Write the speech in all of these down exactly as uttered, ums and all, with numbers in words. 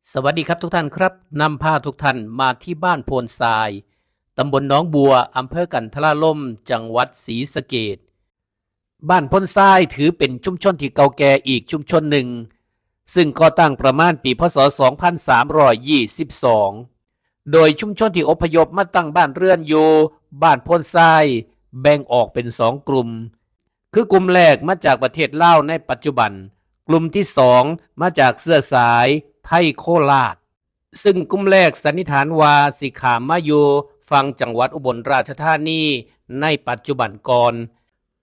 สวัสดีครับทุกท่านครับ นำพาทุกท่านมาที่บ้านโพนทราย ตำบลหนองบัว อำเภอกันทราลม จังหวัดศรีสะเกษ บ้านโพนทรายถือเป็นชุมชนที่เก่าแก่อีกชุมชนหนึ่ง ซึ่งก่อตั้งประมาณปี พ.ศ. สองพันสามร้อยยี่สิบสอง โดยชุมชนที่อพยพมาตั้งบ้านเรือนอยู่บ้านโพนทราย แบ่งออกเป็นสองกลุ่ม คือกลุ่มแรกมาจากประเทศลาวในปัจจุบัน กลุ่มที่สองมาจากเชื้อสายไทโคราช ซึ่งกลุ่มแรกสันนิษฐานว่าสิข้ามมาอยู่ฝั่งจังหวัดอุบลราชธานีในปัจจุบันก่อน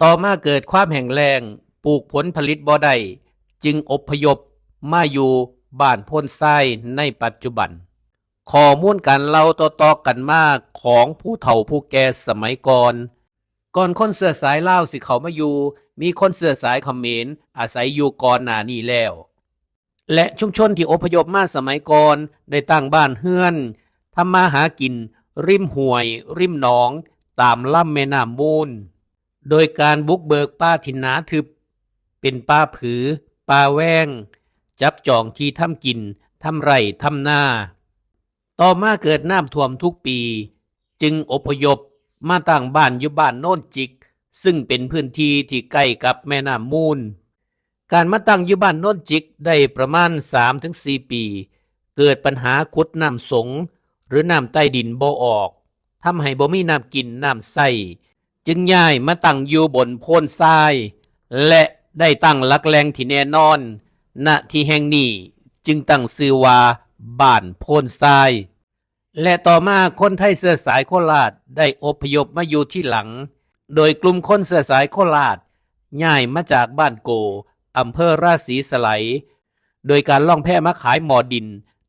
ต่อมาเกิดความแห้งแล้ง ปลูกผลผลิตบ่ได้ จึงอพยพมาอยู่บ้านโพนทรายในปัจจุบัน ข้อมูลการเล่าต่อๆกันมาของผู้เฒ่าผู้แก่สมัยก่อน ก่อนคนเชื้อสายลาวสิเข้ามาอยู่ มีคนเชื้อสายเขมรอาศัยอยู่ก่อนหน้านี้แล้ว และชุมชนที่อพยพมาสมัยก่อนได้ตั้งบ้านเฮือน ทำมาหากินริมห้วย ริมหนอง ตามลำแม่น้ำมูล โดยการบุกเบิกป่าที่หนาทึบ เป็นป่าผือ ป่าแว้ง จับจองที่ทำกิน ทำไร่ ทำนา ต่อมาเกิดน้ำท่วมทุกปี จึงอพยพมาตั้งบ้านอยู่บ้านโนนจิก ซึ่งเป็นพื้นที่ที่ใกล้กับแม่น้ำมูล การมาตั้งอยู่บ้านโนนจิกได้ประมาณสามถึงสี่ปี เกิดปัญหาขุดน้ำสง หรือน้ำใต้ดินบ่ออก ทำให้บ่มีน้ำกินน้ำใช้ จึงย้ายมาตั้งอยู่บนโพนทราย และได้ตั้งหลักแหล่งที่แน่นอน ณ ที่แห่งนี้ จึงตั้งชื่อว่าบ้านโพนทราย และต่อมาคนไทยเชื้อสายโคราชได้อพยพมาอยู่ที่หลัง โดยกลุ่มคนเชื้อสายโคราชย้ายมาจากบ้านโก อำเภอราศีสไลย โดยการล่องแพมาขายหม้อดิน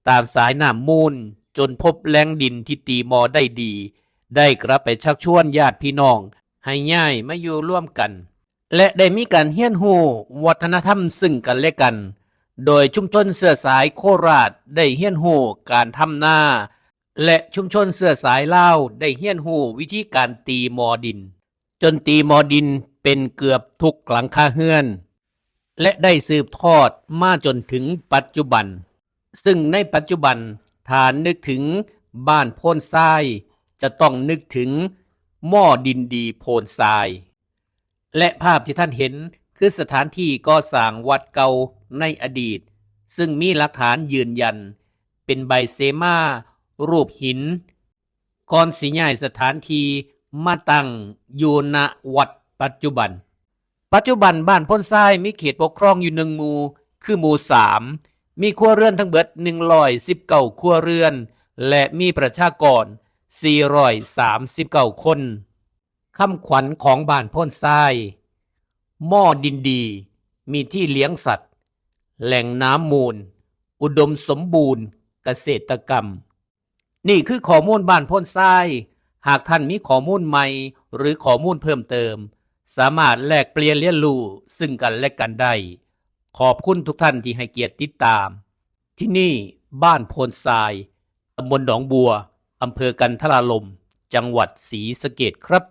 ตามสายน้ำมูล จนพบแหล่งดินที่ตีหม้อได้ดี ได้กลับไปชักชวนญาติพี่น้องให้ย้ายมาอยู่ร่วมกัน และได้มีการเฮียนฮู้วัฒนธรรมซึ่งกันและกัน โดยชุมชนเชื้อสายโคราชได้เฮียนฮู้การทำนา และชุมชนเชื้อสายลาวได้เฮียนฮู้วิธีการตีหม้อดิน จนตีหม้อดินเป็นเกือบทุกหลังคาเฮือน และได้สืบทอดมาจนถึงปัจจุบัน ซึ่งในปัจจุบันถ้านึกถึงบ้านโพนทราย จะต้องนึกถึงหม้อดินดีโพนทราย และภาพที่ท่านเห็นคือสถานที่ก่อสร้างวัดเก่าในอดีต ซึ่งมีหลักฐานยืนยันเป็นใบเสมา รูปหิน ก่อนสิย้ายสถานที่มาตั้งอยู่ณวัดปัจจุบัน ปัจจุบันบ้านโพนทรายมีเขตปกครองอยู่หนึ่งหมู่ คือหมู่สาม มีครัวเรือนทั้งเบิดหนึ่งร้อยสิบเก้าครัวเรือน และมีประชากรสี่ร้อยสามสิบเก้าคน คำขวัญของบ้านโพนทราย หม้อดินดี มีที่เลี้ยงสัตว์ แหล่งน้ำมูล อุดมสมบูรณ์ เกษตรกรรม นี่คือข้อมูลบ้านโพนทราย หากท่านมีข้อมูลใหม่ หรือข้อมูลเพิ่มเติม สามารถแลกเปลี่ยนเรียนรู้ซึ่งกันและกันได้ ขอบคุณทุกท่านที่ให้เกียรติติดตาม ที่นี่บ้านโพนทราย ตำบลหนองบัว อำเภอกันทราลม จังหวัดศรีสะเกษครับ